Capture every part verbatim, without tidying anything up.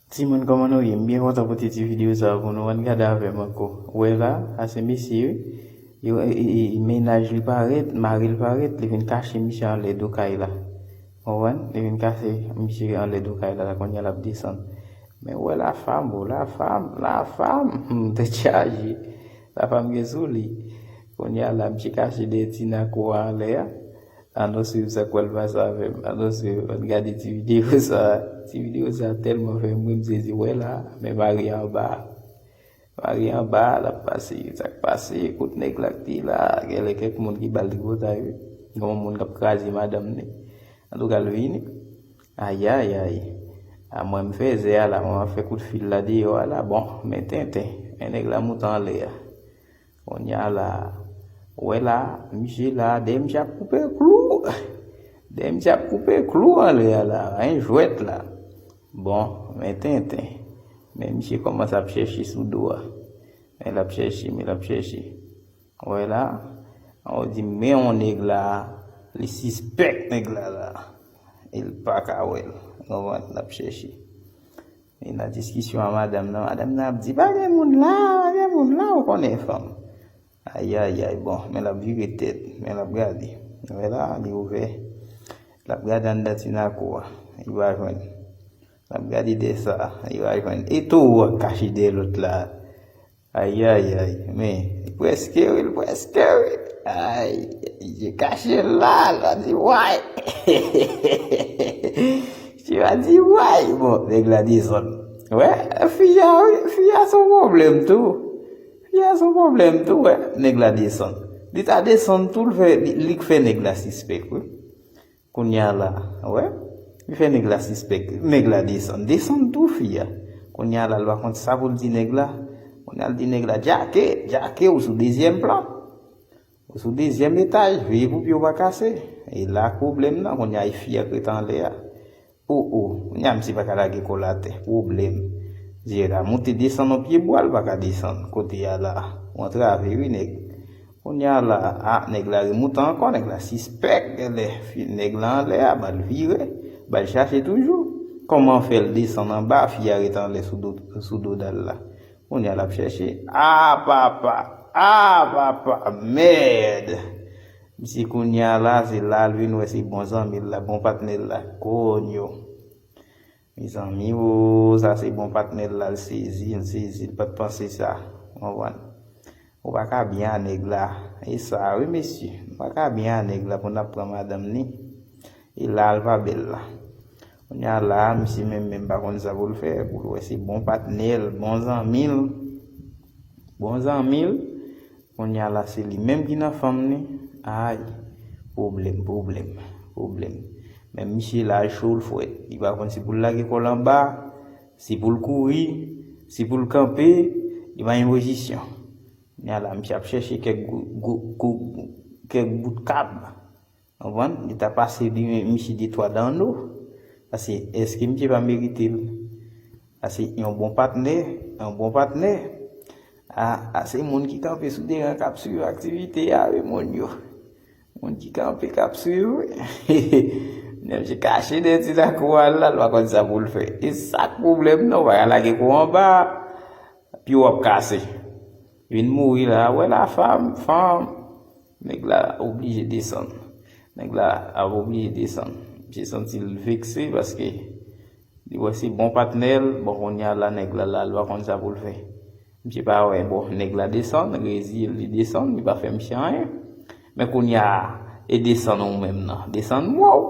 Timoun, kòman nou ye? M byen kontan pote ti videyo sa a pou nou. Ann gade avè m ankò. Ou wè la, a se mesye wi. Yo, e, e, e, mennaj li parèt, mari l parèt, li vin kache misye anlè do kay la. Konprann? Li vin kache misye anlè do kay la, la kounye a l ap desann. Men ou wè la fam, o la fam, la fam, hmm, tèt chaje. La fam gen sou li. Kounye a la, misye kache dèyè ti nako a anlè a. Ann swiv sa k pral pase avè m. Ann swiv, ann gade ti videyo sa a. Ti videyo sa a tèlman fè m ri, m sezi. Ou wè la, men mari a anba. Mari a anba, l ap pase. Sa k pase? Kot nèg la ki te la? Genlè kèk moun ki ba l tripotay wi. Gen yon moun k ap kraze madanm li. Antouka, l vini. Ayayay. A mwen m fè zè a la, mwen m ap fè kout fil la deyò a la. Bon, men tenten. Men nèg la moute anlè a. Kounye a la, ou wè la, misye la, dèyè misye ap koupe klou. Dèyè misye ap koupe klou anlè a la, en jwèt la. Bon, men tenten. Men misye kòmanse ap chèche sou do a. Men l ap chèche, men l ap chèche. Ou wè la, ou di men yon nèg la, li sispèk nèg la la. E l pa ka wè l. Konprann, l ap chèche. E nan diskisyon a madanm nan, madanm nan ap di, "Pa gen moun la, pa gen moun la," ou konnen fanm. Ayayay, bon, men l ap vire tèt, men l ap gade. Wè la, li ouvè. L ap gade anndan ti nako a, li pa jwenn. L ap gade dèyè sa, li pa jwenn. E towo a k kache dèyè lòt la. Ayayay, men, li prèske wi, li prèske wi. Ay, li kache la, l ap di, "Way!" Ti va di, "Way!" Bon, nèg la desann. Wè, fi a wi, fi a se yon pwoblèm tou. Fi a se yon pwoblèm tou, wè, nèg la desann. Li ta desann tou, l fè, li, li k fè nèg la sispèk wi. Kounye a la, wè, li fè nèg la sispèk, nèg la desann. Desann tou fi a. Kounye a la, l pa konn sa pou l di nèg la. Kounye a l di nèg la, "Djake, djake, ou sou dezyèm plan. Ou sou dezyèm etaj, veye pou pye w pa kase." E la k pwoblèm nan, kounye a e fi a k ret anlè a. O, o, kounye a misye pa ka lage kò l atè. Pwoblèm. Jera moute desann yon pye bwa, l pa ka desann. Kote a la, ou antrave wi nèg. Kounye a la, a, nèg la remoute ankò, nèg la sispèk, genlè fi, nèg la anlè a, ba l vire, ba l chache toujou. Kòman fè l desann anba, fi a ret anlè sou do, sou dodal la. Kounye a l ap chèche. A papa, a papa, mèd! Misye kounye a la, se la l vin wè se bon zanmi l la, bon patnè l la. Konyo. Mezanmi, o, sa se bon patnè l la, l sezi, l sezi, l pa t panse sa. Ou konprann? Ou pa ka byen a nèg la. E sa, wi, mesye. Ou pa ka byen a nèg la pou n ap pran madanm ni. E la, l pa bèl la. Kounye a la, misye menm, menm pa konn sa pou l fè, pou l wè se bon patnè l, bon zanmi l. Bon zanmi l. Kounye a la, se li menm ki nan fanm ni. Ay, pwoblèm, pwoblèm, pwoblèm. Men misye la cho, l frèt. Li pa konn si pou l lage kò l anba, si pou l kouri, si pou l kanpe, li pa gen pozisyon. Kounye a la, misye ap chèche kèk gou-, gou-, gou-, kèk bout kab. Konprann? Li ta pase li, misye de twa dan do. Paske èske misye pa merite l? Paske yon bon patnè, yon bon patnè, a, a se moun ki kanpe sou deran k ap swiv aktivite a, wi, moun yo. Moun ki kanpe k ap swiv, wi. Nèg misye kache dèyè ti lakou a la, l pa konn sa pou l fè. E sa k pwoblèm nan, ou pa ka lage kou anba, pye w ap kase. Vin mouri la, wè la fanm, fanm. Nèg la oblije desann. Nèg la ap oblije desann. Misye santi l vekse paske li wè se bon patnè l. Bon, kounye a la, nèg la la, l pa konn sa pou l fè. Misye pa wè, bon, nèg la desann, reziye l, li desann, li pa fè misye anyen. Men kounye a, e desann ou menm nan. Desann mò w.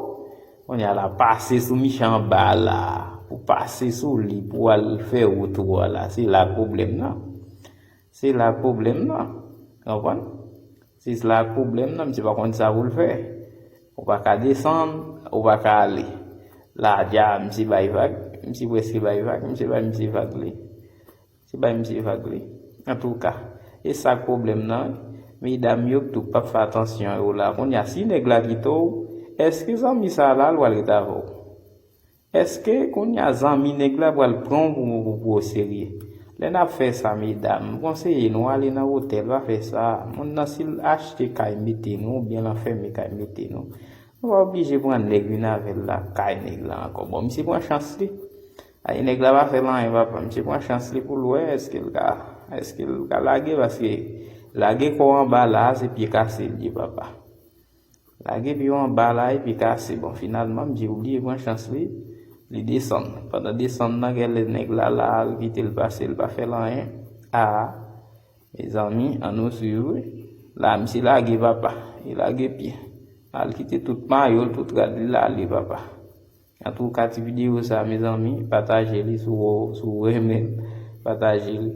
Kounye a la, pase sou misye anba la. Pou pase sou li, pou al fè wout ou a la. Se la pwoblèm nan. Se la pwoblèm nan. Konprann? Se la pwoblèm nan, misye pa konn sa pou l fè. Ou pa ka desann, ou pa ka ale. La, dja, misye bay vag, misye prèske bay vag, misye bay misye vag li. Misye bay misye vag li. Antouka, e sa k pwoblèm nan, wi. Medam yo tou p ap fè atansyon yo la. Kounye a, si nèg la kite w, èske zanmi sa a la, l pral ret avè w? Èske kounye a zanmi nèg la pral pran w pou, pou, pou oserye? Lè n ap fè sa, medam, m konseye nou ale nan otèl, pa fè sa. Moun nan, si l achte kay mete nou, oubyen l anfème kay mete nou, nou pa oblije pran nèg vin avè l lakay nèg la ankò. Bon, misye pran chans li. Ay, nèg la pa fè l anyen, papa. Misye pran chans li pou l wè èske l ka, èske l ka lage, paske lage kò anba la, se pye kase l ye, papa. Lage pye w anba la, epi kase. Bon, finalman, misye obliye pran chans li, li desann. Pandan desann nan, gen lè nèg la la, al kite l pase, l pa fè l anyen. A, mezanmi, ann nou swiv, wi. La, misye lage, papa. Li lage pye. Al kite tout mayo l, tout rad li la, ale, papa. Antouka, ti videyo sa, mezanmi, pataje li si w, si w renmen l, pataje li.